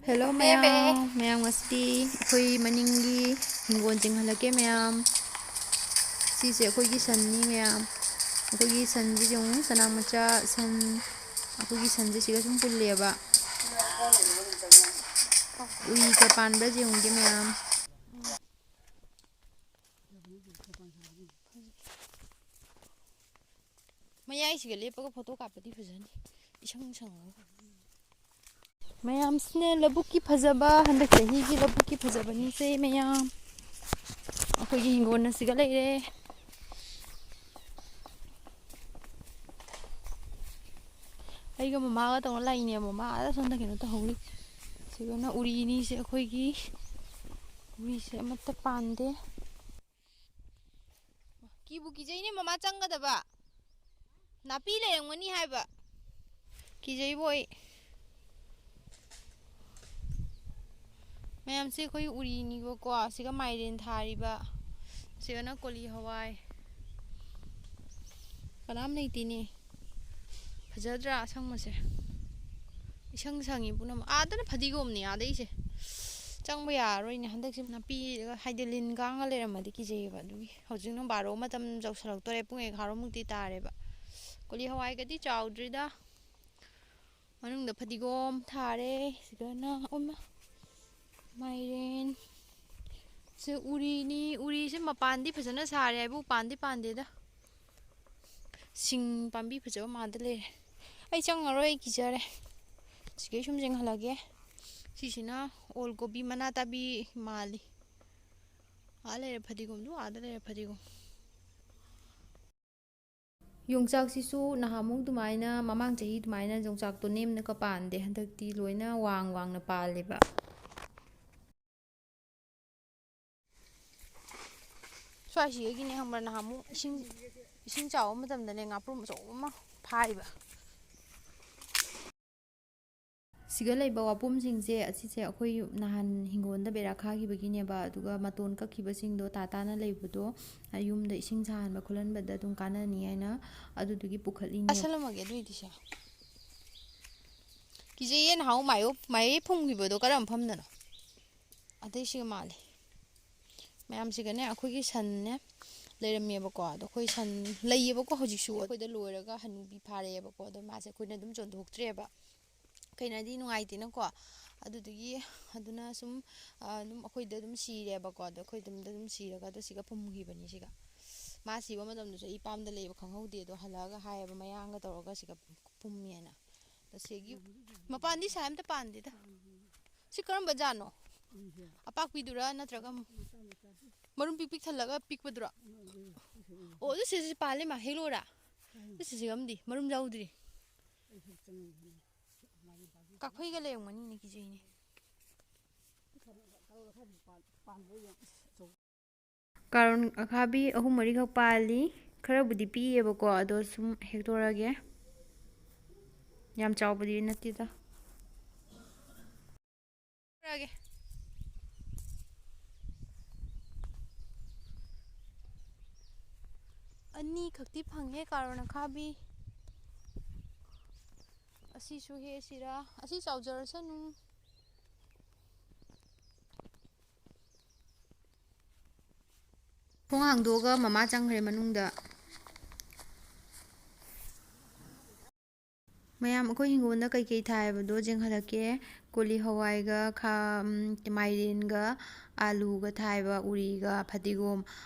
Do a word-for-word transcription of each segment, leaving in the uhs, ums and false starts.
Hello ꯃꯌꯥꯝ, ꯃꯌꯥꯝ ꯉꯁꯤꯗꯤ ꯑꯩꯈꯣꯏ ꯃꯅꯤꯡꯒꯤ ꯍꯤꯡꯒꯣꯜ ꯆꯦꯡꯍꯜꯂꯛꯀꯦ ꯃꯌꯥꯝ꯫ ꯁꯤꯁꯦ ꯑꯩꯈꯣꯏꯒꯤ ꯁꯟꯅꯤ ꯃꯌꯥꯝ꯫ ꯑꯩꯈꯣꯏꯒꯤ ꯁꯟꯁꯤꯁꯦ ꯑꯃꯨꯛ ꯆꯅꯥ ꯃꯆꯥ ꯁꯟ, ꯑꯩꯈꯣꯏꯒꯤ ꯁꯟꯁꯦ ꯁꯤꯒ ꯁꯨꯝ ꯄꯨꯜꯂꯦꯕ꯫ ꯎꯏꯒ ꯄꯥꯟꯕ꯭ꯔꯥ ꯌꯦꯡꯉꯨꯒꯦ ꯃꯌꯥꯝ꯫ ꯃꯌꯥꯏꯁꯤꯒ ꯂꯦꯞꯄꯒ ꯐꯣꯇꯣ ꯀꯥꯞꯄꯗꯤ ꯐꯖꯅꯤ, ꯏꯁꯪ ꯁꯪꯉꯒ꯫ ꯃꯌꯥꯝꯁꯤꯅ ꯂꯧꯕꯨꯛꯀꯤ ꯐꯖꯕ, ꯍꯟꯗꯛ ꯆꯍꯤꯒꯤ ꯂꯧꯕꯨꯛꯀꯤ ꯐꯖꯕꯅꯤꯁꯦ ꯃꯌꯥꯝ꯫ ꯑꯩꯈꯣꯏꯒꯤ ꯍꯤꯡꯒꯣꯜ ꯑꯁꯤꯒ ꯂꯩꯔꯦ꯫ ꯑꯩꯒ ꯃꯃꯥꯒ ꯇꯧꯔ ꯂꯥꯛꯏꯅꯦ꯫ ꯃꯃꯥ ꯑꯥꯗ ꯁꯣꯝꯗ ꯀꯩꯅꯣ ꯇꯧꯍꯧꯔꯤ꯫ ꯁꯤꯒꯅ ꯎꯔꯤꯅꯤꯁꯦ ꯑꯩꯈꯣꯏꯒꯤ꯫ ꯎꯔꯤꯁꯦ ꯑꯃꯠꯇ ꯄꯥꯟꯗꯦ꯫ ꯀꯤꯕꯨ ꯀꯤꯖꯩꯅꯦ ꯃꯃꯥ ꯆꯪꯒꯗꯕ꯫ ꯅꯥꯄꯤ ꯂꯩꯔꯝꯒꯅꯤ ꯍꯥꯏꯕ꯫ ꯀꯤꯖꯩꯕꯣ ꯑꯩ꯫ ꯃꯌꯥꯝꯁꯦ ꯑꯩꯈꯣꯏ ꯎꯔꯤꯅꯤꯕꯀꯣ꯫ ꯁꯤꯒ ꯃꯥꯏꯔꯦꯟ ꯊꯥꯔꯤꯕ꯫ ꯁꯤꯒꯅ ꯀꯣꯂꯤ ꯍꯋꯥꯏ꯫ ꯀꯅꯥꯝ ꯂꯩꯇꯦꯅꯦ꯫ ꯐꯖꯗ꯭ꯔꯥ ꯑꯁꯪꯕꯁꯦ? ꯏꯁꯪ ꯁꯪꯉꯤ ꯄꯨꯝꯅꯃꯛ꯫ ꯑꯥꯗꯅ ꯐꯗꯤꯒꯣꯝꯅꯤ, ꯑꯥꯗꯩꯁꯦ꯫ ꯆꯪꯕ ꯌꯥꯔꯔꯣꯏꯅꯦ ꯍꯟꯗꯛꯁꯦ꯫ ꯅꯥꯄꯤ ꯍꯥꯏꯗꯤ ꯂꯤꯟ ꯀꯥꯡꯒ ꯂꯩꯔꯝꯃꯗꯤ ꯀꯤꯖꯩꯌꯦꯕ꯫ ꯑꯗꯨꯒꯤ ꯍꯧꯖꯤꯛꯅ ꯕꯥꯔꯣ ꯃꯇꯝ ꯌꯧꯁꯜꯂꯛꯇꯣꯔꯦ, ꯄꯨꯡ ꯑꯦꯒꯥꯔꯣꯃꯨꯛꯇꯤ ꯇꯥꯔꯦꯕ꯫ ꯀꯣꯂꯤ ꯍꯋꯥꯏꯒꯗꯤ ꯆꯥꯎꯗ꯭ꯔꯤꯗ꯫ ꯃꯅꯨꯡꯗ ꯐꯗꯤꯒꯣꯝ ꯊꯥꯔꯦ꯫ ꯁꯤꯗꯅ ꯑꯃ ꯃꯥꯏꯔꯦꯟ꯫ ꯁꯤ ꯎꯔꯤꯅꯤ꯫ ꯎꯔꯤꯁꯦ ꯃꯄꯥꯟꯗꯤ ꯐꯖꯅ ꯁꯥꯔꯦ ꯍꯥꯏꯕꯨ ꯄꯥꯟꯗꯤ ꯄꯥꯟꯗꯦꯗ꯫ ꯁꯤꯡ ꯄꯥꯝꯕꯤ ꯐꯖꯕ ꯃꯥꯟꯗ ꯂꯩꯔꯦ꯫ ꯑꯩ ꯆꯪꯉꯔꯣꯏ, ꯑꯩ ꯀꯤꯖꯔꯦ꯫ ꯁꯤꯒꯩ ꯁꯨꯝ ꯌꯦꯡꯍꯜꯂꯒꯦ꯫ ꯁꯤꯁꯤꯅ ꯑꯣꯜ ꯀꯣꯕꯤ ꯃꯅꯥ ꯇꯥꯕꯤ ꯃꯥꯜꯂꯤ꯫ ꯑꯥ ꯂꯩꯔꯦ ꯐꯗꯤꯒꯣꯝꯗꯨ, ꯑꯥꯗ ꯂꯩꯔꯦ ꯐꯗꯤꯒꯣꯝ꯫ ꯌꯣꯡꯆꯥꯛꯁꯤꯁꯨ ꯅꯍꯥꯟꯃꯨꯛ ꯑꯗꯨꯃꯥꯏꯅ, ꯃꯃꯥꯡ ꯆꯍꯤ ꯑꯗꯨꯃꯥꯏꯅ ꯌꯣꯡꯆꯥꯛꯇꯣ ꯅꯦꯝꯅꯒ ꯄꯥꯟꯗꯦ꯫ ꯍꯟꯗꯛꯇꯤ ꯂꯣꯏꯅ ꯋꯥꯡ ꯋꯥꯡꯅ ꯄꯥꯜꯂꯦꯕ꯫ ꯁ꯭ꯋꯥꯏꯁꯤꯗꯒꯤꯅꯦ ꯈꯪꯕ꯭ꯔꯥ, ꯅꯍꯥꯟꯃꯨꯛ ꯏꯁꯤꯡ, ꯏꯁꯤꯡ ꯆꯥꯎꯕ ꯃꯇꯝꯗꯅꯦ ꯉꯥꯄ꯭ꯔꯨꯝ ꯑꯆꯧꯕ ꯑꯃ ꯐꯥꯔꯤꯕ꯫ ꯁꯤꯒ ꯂꯩꯕ ꯋꯥꯄꯨꯝꯁꯤꯡꯁꯦ, ꯑꯁꯤꯁꯦ ꯑꯩꯈꯣꯏ ꯅꯍꯥꯟ ꯍꯤꯡꯒꯣꯜꯗ ꯕꯦꯔꯥ ꯈꯥꯈꯤꯕꯒꯤꯅꯦꯕ꯫ ꯑꯗꯨꯒ ꯃꯇꯣꯟ ꯀꯛꯈꯤꯕꯁꯤꯡꯗꯣ ꯇꯥꯇꯥꯅ ꯂꯩꯕꯗꯣ, ꯌꯨꯝꯗ ꯏꯁꯤꯡ ꯁꯥꯍꯟꯕ ꯈꯣꯠꯍꯟꯕꯗ ꯑꯗꯨꯝ ꯀꯥꯟꯅꯅꯤ ꯍꯥꯏꯅ ꯑꯗꯨꯗꯨꯒꯤ ꯄꯨꯈꯠꯂꯤꯅꯦ꯫ ꯑꯁ, ꯁꯜꯂꯝꯃꯒꯦ ꯑꯗꯨꯏꯗꯤ ꯁꯦ꯫ ꯏꯆꯦ, ꯌꯦꯟ ꯍꯥꯎ ꯃꯥꯏꯌꯣ-, ꯃꯥꯏ ꯐꯨꯡꯈꯤꯕꯗꯣ ꯀꯔꯝꯕ ꯃꯐꯝꯗꯅꯣ? ꯑꯇꯩꯁꯤꯒ ꯃꯥꯜꯂꯤ꯫ ꯃꯌꯥꯝꯁꯤꯒꯅꯦ, ꯑꯩꯈꯣꯏꯒꯤ ꯁꯟꯅꯦ ꯂꯩꯔꯝꯃꯦꯕꯀꯣ꯫ ꯑꯗꯣ ꯑꯩꯈꯣꯏ ꯁꯟ ꯂꯩꯌꯦꯕꯀꯣ ꯍꯧꯖꯤꯛꯁꯨ꯫ ꯑꯩꯈꯣꯏꯗ ꯂꯣꯏꯔꯒ ꯍꯅꯨꯕꯤ ꯐꯥꯔꯛꯑꯦꯕꯀꯣ꯫ ꯑꯗꯣ ꯃꯥꯁꯦ ꯑꯩꯈꯣꯏꯅ ꯑꯗꯨꯝ ꯆꯣꯟꯊꯣꯛꯇ꯭ꯔꯦꯕ꯫ ꯀꯩꯅꯣꯗꯤ ꯅꯨꯡꯉꯥꯏꯇꯦꯅꯀꯣ꯫ ꯑꯗꯨꯗꯨꯒꯤ ꯑꯗꯨꯅ ꯁꯨꯝ, ꯑ, ꯑꯗꯨꯝ ꯑꯩꯈꯣꯏꯗ ꯑꯗꯨꯝ ꯁꯤꯔꯦꯕꯀꯣ꯫ ꯑꯗꯣ ꯑꯩꯈꯣꯏ ꯑꯗꯨꯝꯗ ꯑꯗꯨꯝ ꯁꯤꯔꯒ ꯑꯗꯣ ꯁꯤꯒ ꯄꯨꯝꯈꯤꯕꯅꯤ ꯁꯤꯒ꯫ ꯃꯥ ꯁꯤꯕ ꯃꯇꯝꯗꯁꯨ ꯑꯩ ꯄꯥꯝꯗ ꯂꯩꯕ ꯈꯪꯍꯧꯗꯦ꯫ ꯑꯗꯣ ꯍꯜꯂꯛꯑꯒ ꯍꯥꯏꯌꯦꯕ, ꯃꯌꯥꯡꯒ ꯇꯧꯔꯒ ꯁꯤꯒ ꯄꯨꯝꯃꯦꯅ꯫ ꯑꯗꯣ ꯁꯤꯒꯤ ꯃꯄꯥꯟꯗꯤ ꯁꯥꯏ ꯑꯝꯇ ꯄꯥꯟꯗꯦꯗ꯫ ꯁꯤ ꯀꯔꯝꯕ ꯖꯥꯠꯅꯣ? ꯑꯄꯥꯛꯄꯤꯗꯨꯔꯥ ꯅꯠꯇ꯭ꯔꯒ ꯃꯔꯨꯝ ꯄꯤꯛ ꯄꯤꯛ ꯊꯜꯂꯒ ꯄꯤꯛꯄꯗꯨꯔꯥ? ꯑꯣ, ꯑꯗꯨ ꯁꯤꯁꯦ ꯄꯥꯜꯂꯦ ꯃꯥ, ꯍꯦꯛꯂꯣꯔꯥ? ꯑꯗꯨ ꯁꯤꯁꯦ ꯑꯝꯗꯤ ꯃꯔꯨꯝ ꯌꯥꯎꯗ꯭ꯔꯤ꯫ ꯀꯥꯐꯩꯒ ꯂꯩꯔꯝꯒꯅꯤꯅꯦ, ꯀꯤꯖꯩꯅꯦ꯫ ꯀꯥꯔꯣꯟ ꯑꯈꯥꯕꯤ ꯑꯍꯨꯝ ꯃꯔꯤꯈꯛ ꯄꯥꯜꯂꯤ꯫ ꯈꯔꯕꯨꯗꯤ ꯄꯤꯛꯑꯦꯕꯀꯣ, ꯑꯗꯣ ꯁꯨꯝ ꯍꯦꯛꯇꯣꯔꯛꯑꯒꯦ꯫ ꯌꯥꯝ ꯆꯥꯎꯕꯗꯤ ꯅꯠꯇꯦꯗ꯫ ꯍꯦꯛꯇꯣꯔꯛꯑꯒꯦ꯫ ꯑꯅꯤꯈꯛꯇꯤ ꯐꯪꯉꯦ ꯀꯥꯔꯣꯟ ꯑꯈꯥꯕꯤ꯫ ꯑꯁꯤꯁꯨ ꯍꯦꯛꯁꯤꯔꯥ? ꯑꯁꯤ ꯆꯥꯎꯖꯔꯁꯅꯨ꯫ ꯊꯣꯡ ꯍꯥꯡꯗꯣꯛꯑꯒ ꯃꯃꯥ ꯆꯪꯈ꯭ꯔꯦ ꯃꯅꯨꯡꯗ꯫ ꯃꯌꯥꯝ, ꯑꯩꯈꯣꯏ ꯍꯤꯡꯒꯣꯜꯗ ꯀꯩꯀꯩ ꯊꯥꯏ ꯍꯥꯏꯕꯗꯣ ꯌꯦꯡꯍꯜꯂꯛꯀꯦ꯫ ꯀꯣꯂꯤ ꯍꯋꯥꯏꯒ ꯈꯥ-, ꯎꯝ, ꯃꯥꯏꯔꯦꯟꯒ, ꯑꯥꯂꯨꯒ ꯊꯥꯏꯕ, ꯎꯔꯤꯒ, ꯐꯗꯤꯒꯣꯝ,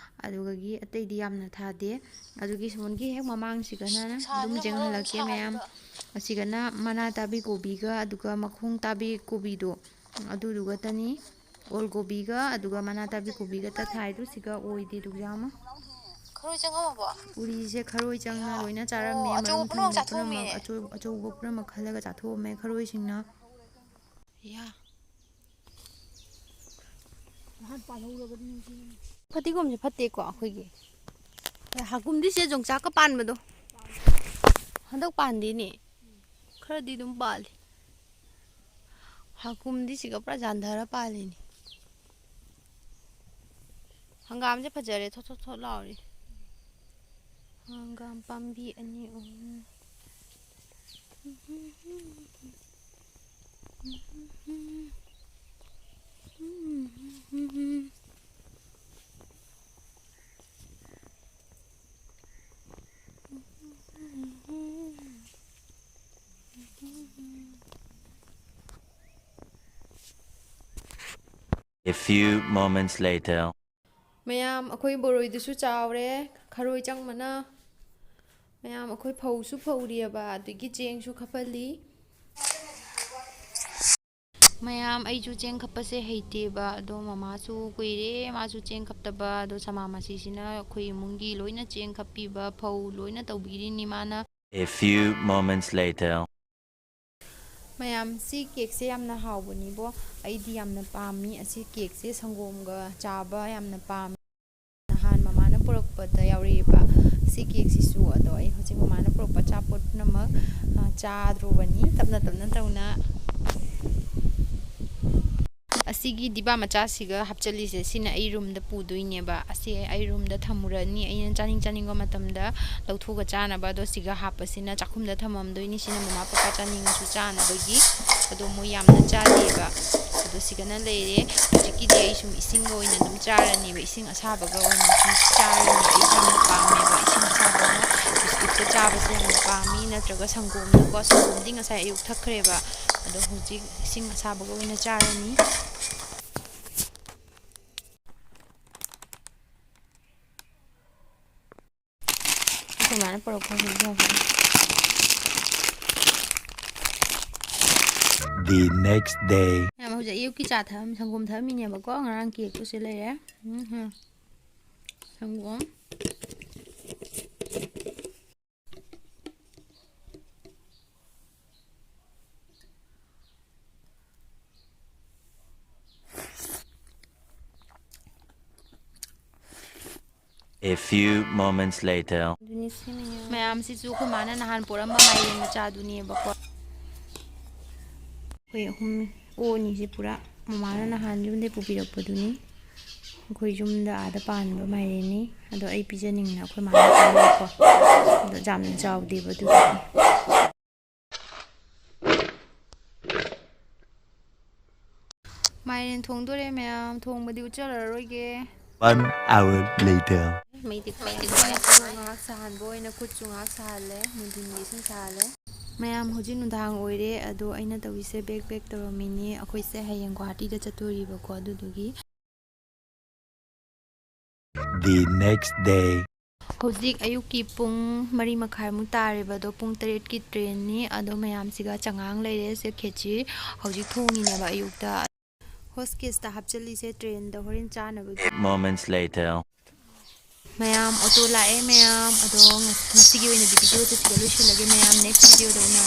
ꯑꯗꯨꯗꯒꯤ ꯑꯇꯩꯗꯤ ꯌꯥꯝꯅ ꯊꯥꯗꯦ꯫ ꯑꯗꯨꯒꯤ ꯁꯣꯝꯒꯤ ꯍꯦꯛ ꯃꯃꯥꯡꯁꯤꯒꯅ ꯑꯗꯨꯝ ꯁꯥꯕꯅ ꯃꯔꯣꯜ ꯑꯃ ꯌꯦꯡꯍꯜꯂꯛꯀꯦ ꯃꯌꯥꯝ꯫ ꯁꯥꯕꯅꯦꯕ꯫ ꯑꯁꯤꯒꯅ ꯃꯅꯥ ꯇꯥꯕꯤ ꯀꯣꯕꯤꯒ, ꯑꯗꯨꯒ ꯃꯈꯣꯡ ꯇꯥꯕꯤ ꯀꯣꯕꯤꯗꯣ, ꯑꯗꯨꯗꯨꯒꯇꯅꯤ꯫ ꯑꯣꯜ ꯀꯣꯕꯤꯒ ꯑꯗꯨꯒ ꯃꯅꯥ ꯇꯥꯕꯤ ꯀꯣꯕꯤꯒꯇ ꯊꯥꯏꯗꯨ ꯁꯤꯒ ꯑꯣꯏꯗꯦ ꯑꯗꯨꯛ ꯌꯥꯝꯅ꯫ ꯈꯔꯣꯏ ꯆꯪꯉꯝꯃꯕꯣ? ꯎꯔꯤꯁꯦ ꯈꯔꯣꯏ ꯆꯪꯅ ꯂꯣꯏꯅ ꯆꯥꯔꯝꯃꯦ꯫ ꯑꯣ, ꯑꯆꯧꯕ ꯃꯔꯨꯝ ꯄꯨꯝꯅꯃꯛ ꯊꯝꯕ ꯆꯥꯊꯣꯛꯑꯝꯃꯤꯅꯦ꯫ ꯄꯨꯝꯅꯃꯛ, ꯑꯆꯧ-, ꯑꯆꯧꯕ ꯄꯨꯝꯅꯃꯛ ꯈꯜꯂꯒ ꯆꯥꯊꯣꯛꯑꯝꯃꯦ ꯈꯔꯣꯏꯁꯤꯡꯅ꯫ ꯌꯥ꯫ ꯐꯗꯤꯒꯣꯝꯁꯦ ꯐꯠꯇꯦꯀꯣ ꯑꯩꯈꯣꯏꯒꯤ꯫ ꯍꯥꯀꯨꯝꯗꯤ ꯁꯦ ꯌꯣꯡꯆꯥꯛꯀ ꯄꯥꯟꯕꯗꯣ꯫ ꯍꯟꯗꯛ ꯄꯥꯟꯗꯦꯅꯦ꯫ ꯈꯔꯗꯤ ꯑꯗꯨꯝ ꯄꯥꯜꯂꯤ꯫ ꯍꯥꯀꯨꯝꯗꯤ ꯁꯤꯒ ꯄꯨꯔꯥ ꯌꯥꯟꯊꯔ ꯄꯥꯜꯂꯤꯅꯤ꯫ ꯍꯪꯒꯥꯝꯁꯦ ꯐꯖꯔꯦ, ꯊꯣꯠ ꯊꯣꯠ ꯊꯣꯠ ꯂꯥꯎꯔꯤ꯫ ꯍꯪꯒꯥꯝ ꯄꯥꯝꯕꯤ ꯑꯅꯤ ꯑꯍꯨꯝ꯫ A few moments later. ꯃꯌꯥꯝ, ꯑꯩꯈꯣꯏ ꯕꯣꯔꯣꯏꯗꯨꯁꯨ ꯆꯥꯎꯔꯦ, ꯈꯔꯣꯏ ꯆꯪꯕꯅ꯫ ꯃꯌꯥꯝ, ꯑꯩꯈꯣꯏ ꯐꯧꯁꯨ ꯐꯧꯔꯤꯑꯕ, ꯑꯗꯒꯤ ꯆꯦꯡꯁꯨ ꯈꯞꯍꯜꯂꯤ꯫ ꯃꯌꯥꯝ, ꯑꯩꯁꯨ ꯆꯦꯡ ꯈꯞꯄꯁꯦ ꯍꯩꯇꯦꯕ, ꯑꯗꯣ ꯃꯃꯥꯁꯨ ꯀꯨꯏꯔꯦ ꯃꯥꯁꯨ ꯆꯦꯡ ꯈꯞꯇꯕ꯫ ꯑꯗꯣ ꯁꯃꯥ ꯃꯁꯤꯁꯤꯅ ꯑꯩꯈꯣꯏ ꯏꯃꯨꯡꯒꯤ ꯂꯣꯏꯅ ꯆꯦꯡ ꯈꯞꯄꯤꯕ, ꯐꯧ ꯂꯣꯏꯅ ꯇꯧꯕꯤꯔꯤꯅꯤ ꯃꯥꯅ꯫ A few moments later. ꯃꯌꯥꯝ, ꯁꯤ ꯀꯦꯛꯁꯦ ꯌꯥꯝꯅ ꯍꯥꯎꯕꯅꯤꯕꯣ, ꯑꯩꯗꯤ ꯌꯥꯝꯅ ꯄꯥꯝꯃꯤ꯫ ꯑꯁꯤ ꯀꯦꯛꯁꯦ ꯁꯪꯒꯣꯝꯒ ꯆꯥꯕ ꯌꯥꯝꯅ ꯄꯥꯝꯃꯤ꯫ ꯅꯍꯥꯟ ꯃꯃꯥꯅ ꯄꯨꯔꯛꯄꯗ ꯌꯥꯎꯔꯛꯑꯦꯕ ꯁꯤ ꯀꯦꯛꯁꯤꯁꯨ꯫ ꯑꯗꯣ ꯑꯩ ꯍꯧꯖꯤꯛ ꯃꯃꯥꯅ ꯄꯨꯔꯛꯄ ꯑꯆꯥꯄꯣꯠ ꯄꯨꯝꯅꯃꯛ, ꯑ, ꯆꯥꯗ꯭ꯔꯨꯕꯅꯤ, ꯇꯞꯅ ꯇꯞꯅ ꯇꯧꯅ꯫ ꯑꯁꯤꯒꯤ ꯗꯤꯕꯥ ꯃꯆꯥꯁꯤꯒ ꯍꯥꯞꯆꯜꯂꯤꯁꯦ, ꯁꯤꯅ ꯑꯩ ꯔꯨꯝꯗ ꯄꯨꯗꯣꯏꯅꯦꯕ꯫ ꯑꯁꯤ ꯑꯩ ꯔꯨꯝꯗ ꯊꯝꯃꯨꯔꯅꯤ, ꯑꯩꯅ ꯆꯥꯅꯤꯡ ꯆꯥꯅꯤꯡꯕ ꯃꯇꯝꯗ ꯂꯧꯊꯣꯛꯑꯒ ꯆꯥꯅꯕ꯫ ꯑꯗꯣ ꯁꯤꯒ ꯍꯥꯞꯄꯁꯤꯅ ꯆꯥꯛꯈꯨꯝꯗ ꯊꯝꯃꯝꯗꯣꯏꯅꯤ꯫ ꯁꯤꯅ ꯃꯃꯥ ꯄꯄꯥ ꯆꯥꯅꯤꯡꯉꯁꯨ ꯆꯥꯅꯕꯒꯤ꯫ ꯑꯗꯣ ꯃꯣꯏ ꯌꯥꯝꯅ ꯆꯥꯗꯦꯕ꯫ ꯑꯗꯣ ꯁꯤꯒꯅ ꯂꯩꯔꯦ꯫ ꯍꯧꯖꯤꯛꯀꯤꯗꯤ ꯑꯩ ꯁꯨꯝ ꯏꯁꯤꯡꯒ ꯑꯣꯏꯅ ꯑꯗꯨꯝ ꯆꯥꯔꯅꯦꯕ, ꯏꯁꯤꯡ ꯑꯁꯥꯕꯒ ꯑꯣꯏꯅ ꯁꯨꯝ ꯆꯥꯔꯅꯤ꯫ ꯑꯩ ꯌꯥꯝꯅ ꯄꯥꯝꯃꯦꯕ ꯏꯁꯤꯡ ꯑꯁꯥꯕꯅ ꯕꯤꯁꯀꯤꯠꯀ ꯆꯥꯕꯁꯦ ꯌꯥꯝꯅ ꯄꯥꯝꯃꯤ, ꯅꯠꯇ꯭ꯔꯒ ꯁꯪꯒꯣꯝꯗꯀꯣ꯫ ꯁꯪꯒꯣꯝꯗꯤ ꯉꯁꯥꯏ ꯑꯌꯨꯛ ꯊꯛꯈ꯭ꯔꯦꯕ, ꯑꯗꯣ ꯍꯧꯖꯤꯛ ꯏꯁꯤꯡ ꯑꯁꯥꯕꯒ ꯑꯣꯏꯅ ꯆꯥꯔꯅꯤ꯫ ꯑꯩꯈꯣꯏ ꯃꯥꯅ ꯄꯨꯔꯛꯄ ꯍꯧꯖꯤꯛ ꯌꯥꯎꯕꯅꯦ꯫ The next day. ꯃꯌꯥꯝ, ꯍꯧꯖꯤꯛ ꯑꯌꯨꯛꯀꯤ ꯆꯥ ꯊꯛꯑꯝ-, ꯁꯪꯒꯣꯝ ꯊꯛꯑꯝꯃꯤꯅꯦꯕꯀꯣ꯫ ꯉꯔꯥꯡ ꯀꯦꯛꯇꯨꯁꯨ ꯂꯩꯔꯦ꯫ ꯎꯝ, ꯎꯝ꯫ ꯁꯪꯒꯣꯝ꯫ A few moments later. ꯑꯗꯨꯅꯤ ꯁꯤ ꯃꯌꯥꯝ꯫ ꯃꯌꯥꯝꯁꯤꯁꯨ ꯑꯩꯈꯣꯏ ꯃꯥꯅ ꯅꯍꯥꯟ ꯄꯣꯔꯛꯑꯝꯕ ꯃꯥꯏꯔꯦꯟ ꯃꯆꯥꯗꯨꯅꯦꯕꯀꯣ꯫ ꯑꯩꯈꯣꯏ ꯑꯍꯨꯝ ꯑꯣꯛ ꯑꯅꯤꯁꯦ ꯄꯨꯔꯥ ꯃꯃꯥꯅ ꯅꯍꯥꯟ ꯌꯨꯝꯗꯩ ꯄꯨꯕꯤꯔꯛꯄꯗꯨꯅꯤ꯫ ꯑꯩꯈꯣꯏ ꯌꯨꯝꯗ ꯑꯥꯗ ꯄꯥꯟꯕ ꯃꯥꯏꯔꯦꯟꯅꯤ꯫ ꯑꯗꯣ ꯑꯩ ꯄꯤꯖꯅꯤꯡꯅ ꯑꯩꯈꯣꯏ ꯃꯥꯅ ꯄꯤꯔꯛꯄꯀꯣ꯫ ꯑꯗꯣ ꯌꯥꯝꯅ ꯆꯥꯎꯗꯦꯕ ꯑꯗꯨꯒꯤ꯫ ꯃꯥꯏꯔꯦꯟ ꯊꯣꯡꯗꯣꯔꯦ ꯃꯌꯥꯝ, ꯊꯣꯡꯕꯗꯤ ꯎꯠꯆꯔꯔꯣꯏꯒꯦ꯫ One hour later. ꯃꯩꯗꯤ ꯃꯩꯗꯤ ꯊꯣꯛꯑꯦ꯫ ꯉꯥꯏꯍꯥꯛ ꯁꯥꯍꯟꯕ ꯑꯣꯏꯅ ꯈꯨꯠꯁꯨ ꯉꯥꯏꯍꯥꯛ ꯁꯥꯍꯜꯂꯦ, ꯅꯨꯡꯊꯤꯟꯒꯤ ꯏꯁꯤꯡ ꯁꯥꯍꯜꯂꯦ꯫ ꯃꯌꯥꯝ, ꯍꯧꯖꯤꯛ ꯅꯨꯡꯗꯥꯡ ꯑꯣꯏꯔꯦ, ꯑꯗꯣ ꯑꯩꯅ ꯇꯧꯔꯤꯁꯦ ꯕꯦꯛ ꯄꯦꯛ ꯇꯧꯔꯝꯃꯤꯅꯤ꯫ ꯑꯩꯈꯣꯏꯁꯦ ꯍꯌꯦꯡ ꯒꯨꯋꯥꯍꯥꯇꯤꯗ ꯆꯠꯇꯣꯔꯤꯕꯀꯣ, ꯑꯗꯨꯗꯨꯒꯤ꯫ The next day. ꯍꯧꯖꯤꯛ ꯑꯌꯨꯛꯀꯤ ꯄꯨꯡ ꯃꯔꯤ ꯃꯈꯥꯏꯃꯨꯛ ꯇꯥꯔꯦꯕ, ꯑꯗꯣ ꯄꯨꯡ ꯇꯔꯦꯠꯀꯤ ꯇ꯭ꯔꯦꯟꯅꯤ꯫ ꯑꯗꯣ ꯃꯌꯥꯝꯁꯤꯒ ꯆꯉꯥꯡ ꯂꯩꯔꯦ, ꯁꯦ ꯈꯦꯆꯤ ꯍꯧꯖꯤꯛ ꯊꯣꯡꯉꯤꯅꯦꯕ ꯑꯌꯨꯛꯇ꯫ ꯍꯣꯁꯀꯦꯁꯇ ꯍꯥꯞꯆꯤꯜꯂꯤꯁꯦ ꯇ꯭ꯔꯦꯟꯗ ꯍꯣꯔꯦꯟ ꯆꯥꯅꯕꯒꯤ꯫ Moments later. ꯃꯌꯥꯝ, ꯑꯣꯇꯣ ꯂꯥꯛꯑꯦ ꯃꯌꯥꯝ꯫ ꯑꯗꯣ ꯉꯁꯤꯒꯤ ꯑꯣꯏꯅꯗꯤ ꯚꯤꯗꯤꯑꯣꯁꯦ ꯁꯤꯗ ꯂꯣꯏꯁꯤꯜꯂꯒꯦ ꯃꯌꯥꯝ, ꯅꯦꯛꯁ ꯚꯤꯗꯤꯑꯣꯗ ꯎꯅꯔꯁꯤ꯫